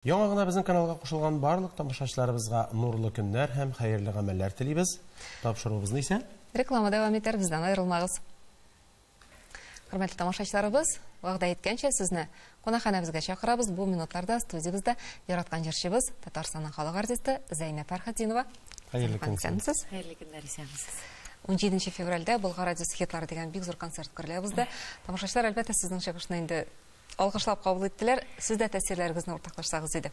Яңа гына безнең каналга кушылган барлык тамашачыларыбызга нурлы көннәр һәм хәерле гамәлләр телибез. Тапшыруыбызны исә Реклама дәвам итәр, бездән аерылмагыз. Хөрмәтле тамашачыларыбыз, вәгъдә иткәнчә сезне кунакханәбезгә чакырабыз. Бу минутларда студиябездә яраткан җырчыбыз, Татарстанның халык артисты Зәйнәп Фәрхетдинова. Хәерле көн. Исәнмесез. Хәерле көннәр, исәнмесез. 17 февральдә Болгар радиосы хитлары дигән бик зур концерт гөрләп узды. Тамашачылар, әлбәттә, сезнең чыгышны инде Алкышлап кабул иттеләр. Сез дә тәэсирләрегезне уртаклашсагыз иде.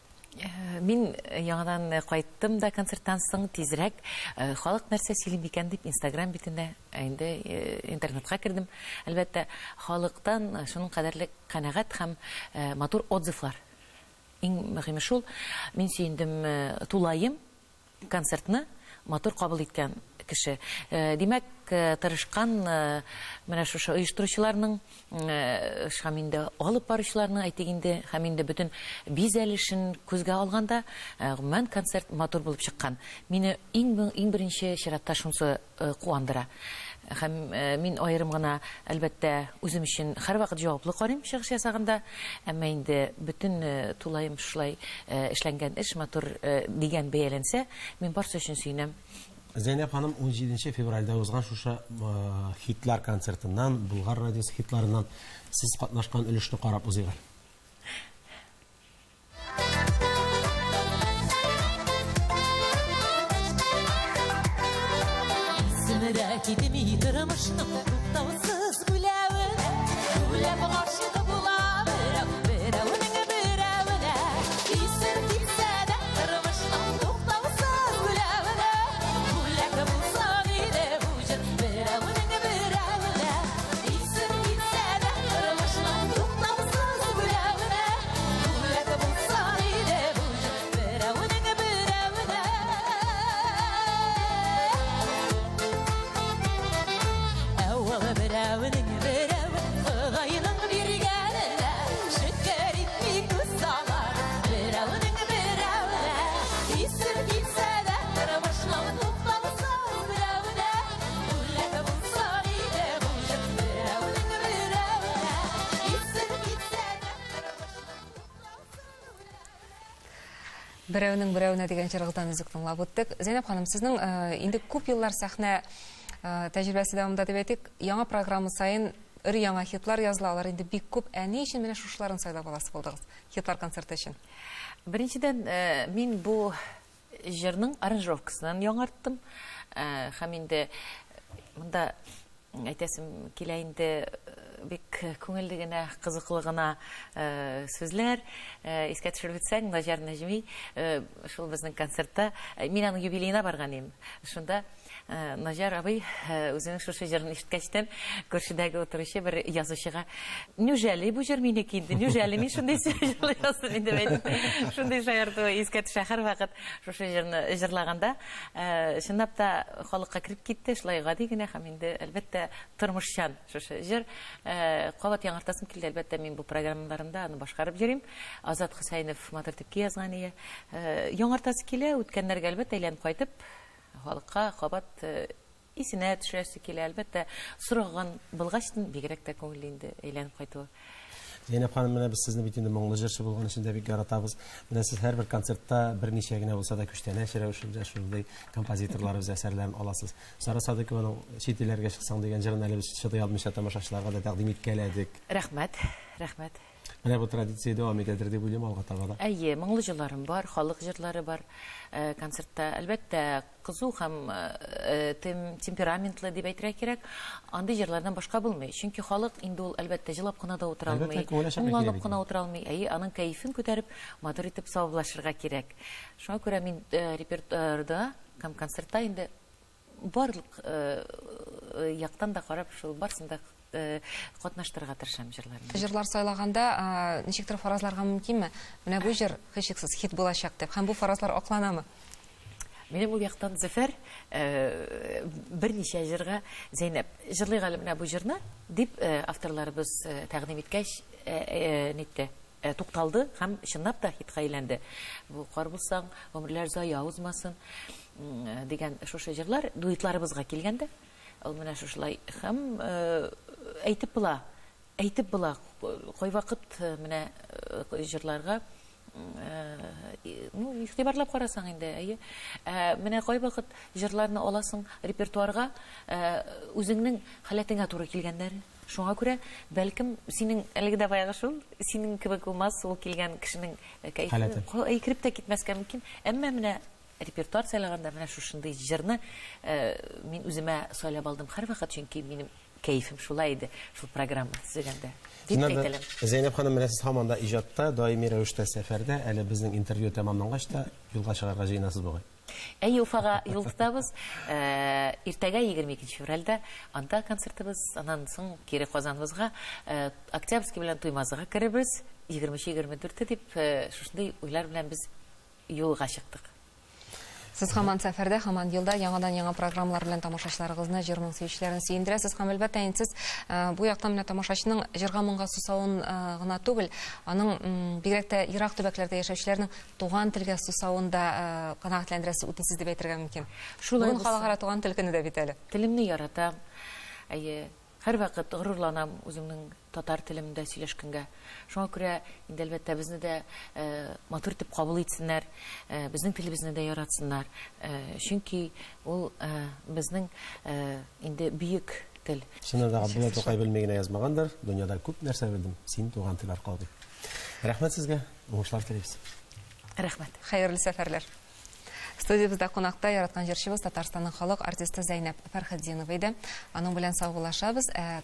Мин яңадан кайттым да концерттан соң тизрәк халык нәрсә сөйли микән дип Инстаграм битендә инде интернетка кердем. Әлбәттә, халыктан шуның кадәрле канәгать һәм матур отзывлар. Иң мөһиме шул, мин сөендем тулаем концертны матур кабул иткән кеше. Димәк, тырышкан менә шушы оештыручыларның, һәм инде алып баручыларның, әйтик инде, һәм инде бөтен бизәлешен күзгә алганда, гомумән, концерт матур булып чыккан. Мине иң, иң беренче чиратта шунысы куандыра. Һәм мин аерым гына, әлбәттә, үзем өчен һәрвакыт җаваплы карыйм чыгыш ясаганда. Әмма инде бөтен тулаем шулай эшләнгән эш матур дигән бәяләнсә, мин барсы өчен сөенәм. Зәйнәп ханым, унҗиденче февральдә узган шушы хитлар концертыннан, Болгар радиосы хитларыннан сез катнашкан өлешне карап узыйк әле. Исемдә китми тормышның туктаусыз гүләвенә. Гүләп гашыйк була берәү, берәүнең берәвенә. Исем китсә дә тормышның туктаусыз гүләвенә. Бүләк булсын иде бу җыр берәүнең берәвенә. Исем китсә дә тормышның туктаусыз гүләвенә. Бүләк булсын иде бу җыр берәүнең берәвенә. Әүвәл берәүнең берәве Ходайның биргәненә шөкер итми күз салар берәүнең берәвенә. Исем китсә дә тормышның туктаусыз берәвенә. Бүләк булсын иде бу җыр берәүнең берәвенә. Исем китсә дә Берәүнең берәүенә дигән җырыгыздан өзек тыңлап үттек. Зәйнәп ханым, сезнең инде күп еллар сәхнә тәҗрибәсе дәвамында дип әйтик, яңа программа саен өр-яңа хитлар языла, алар инде бик күп. Ә ни өчен менә шушыларын сайлап аласы булдыгыз хитлар концерты өчен? Беренчедән, мин бу җырның аранжировкасын яңарттым. Һәм инде монда әйтәсем килә инде бик күңелле генә, кызыклы гына сүзләр. Искә төшереп үтсәң, Наҗар Нәҗми шул безнең концертта, мин аның юбилеена барган идем. Шунда Наҗар абый үзенең шушы җырын ишеткәчтән күршедәге утыручы бер язучыга, Нүжәли бу җыр минеке инде, нүжәли мин шундый җырлый яздым инде, дип әйтте. Шундый шаярту искә төшә һәрвакыт шушы җырны җырлаганда. Чынлап та халыкка кереп китте, шулай гади генә һәм инде, әлбәттә, тормышчан шушы җыр. Кабат яңартасым килде, әлбәттә, мин бу программаларымда аны башкарып йөрим. Азат Хөсәенов матур итеп көй язган ие. Яңартасы килә, үткәннәргә, әлбәттә, әйләнеп кайтып, Халыкка кабат исенә төшерәсе килә, әлбәттә, сораган булгач, бигрәк тә күңелле инде әйләнеп кайтуы. Зәйнәп ханым, менә без сезне бит инде моңлы җырчы булган өчен дә бик яратабыз. Менә сез һәрбер концертта берничә генә булса да күчтәнәч рәвешендә шундый композиторларыбыз әсәрләрен аласыз. Сара Садыйкованың Чит илләргә чыксаң дигән җырын әле без чыдый алмыйча тамашачыларга да тәкъдим иткәләдек. Рәхмәт, рәхмәт. Менә бу традиция дәвам итәдер дип уйлыйм алга таба да. Әйе, моңлы җырларым бар, халык җырлары бар концертта. Әлбәттә, кызу һәм темпераментлы дип әйтергә кирәк. Андый җырлардан башка булмый. Чөнки халык инде ул, әлбәттә, җылап кына да утыра алмый, моңланып кына утыра алмый. Әйе, аның кәефен күтәреп, матур итеп саубуллашырга кирәк. Шуңа күрә мин репертуарда һәм концертта инде Барлык яктан да карап, шул барысын да катнаштырырга тырышам җырларымда. Җырлар сайлаганда, ничектер фаразларга мөмкинме? Менә бу җыр, һичшиксез, хит булачак дип. Һәм бу фаразлар акланамы? Минем ул яктан Зөфәр берничә җырга, Зәйнәп, җырлыйк әле менә бу җырны, дип авторларыбыз тәкъдим иткәч, нитте. Тукталды һәм чынлап та хитка әйләнде. Бу Кар булсаң, гомерләр зая узмасын дигән шушы җырлар дуэтларыбызга килгәндә, ул менә шушылай һәм әйтеп була, әйтеп була. Кайвакыт менә җырларга Ну, игътибарлап карасаң инде, әйе. Ә, менә кайвакыт җырларны аласың репертуарга, үзеңнең халәтеңә туры килгәннәре. Шуңа күрә, бәлкем, синең әлеге дә баягы шул, синең кебек булмас, ул килгән кешенең кәефе Халәте. кереп тә китмәскә мөмкин. Әмма менә репертуар сайлаганда менә шушындый җырны мин үземә сайлап алдым һәрвакыт, чөнки минем кәефем шулай иде шул программа төзегәндә. Дип Чыннан да, әйтәләм. Зәйнәп ханым, менә сез һаман да иҗатта, даими рәвештә сәфәрдә, әле безнең интервью тәмамлангач та юлга чыгарга җыенасыз бугай. Әйе, Уфага юл тотабыз. Иртәгә 22 февральдә анда концертыбыз, аннан соң кире Казаныбызга, Октябрьский белән Туймазыга керербез. 23-24 дип, шушындый уйлар белән без юлга чыктык. Сез һаман сәфәрдә, һаман юлда, яңадан-яңа программалар белән тамашачыларыгызны, җыр-моң сөючеләрен сөендерәсез һәм, әлбәттә, инде сез бу яктан менә тамашачының җырга-моңга сусавын гына түгел, аның бигрәк тә ерак төбәкләрдә яшәүчеләрнең туган телгә сусавын да канәгатьләндерәсез, үтесез дип әйтергә мөмкин. Шулай Бүген булсын. халыкара туган тел көне дә бит әле. Телемне яратам. Әйе, һәрвакыт горурланам үземнең татар телемдә сөйләшкәнгә. Шуңа күрә инде, әлбәттә, безне дә матур итеп кабул итсеннәр, безнең телебезне дә яратсыннар. Чөнки ул безнең инде бөек тел. Чыннан да, Габдулла Тукай белми генә язмагандыр, дөньяда күп нәрсә белдем, син туган тел аркылы дип. Рәхмәт сезгә, уңышлар телибез. Рәхмәт. Хәерле сәфәрләр. Студиябездә кунакта яраткан җырчыбыз, Татарстанның халык артисты Зәйнәп Фәрхетдинова иде. Аның белән саубуллашабыз. Ә,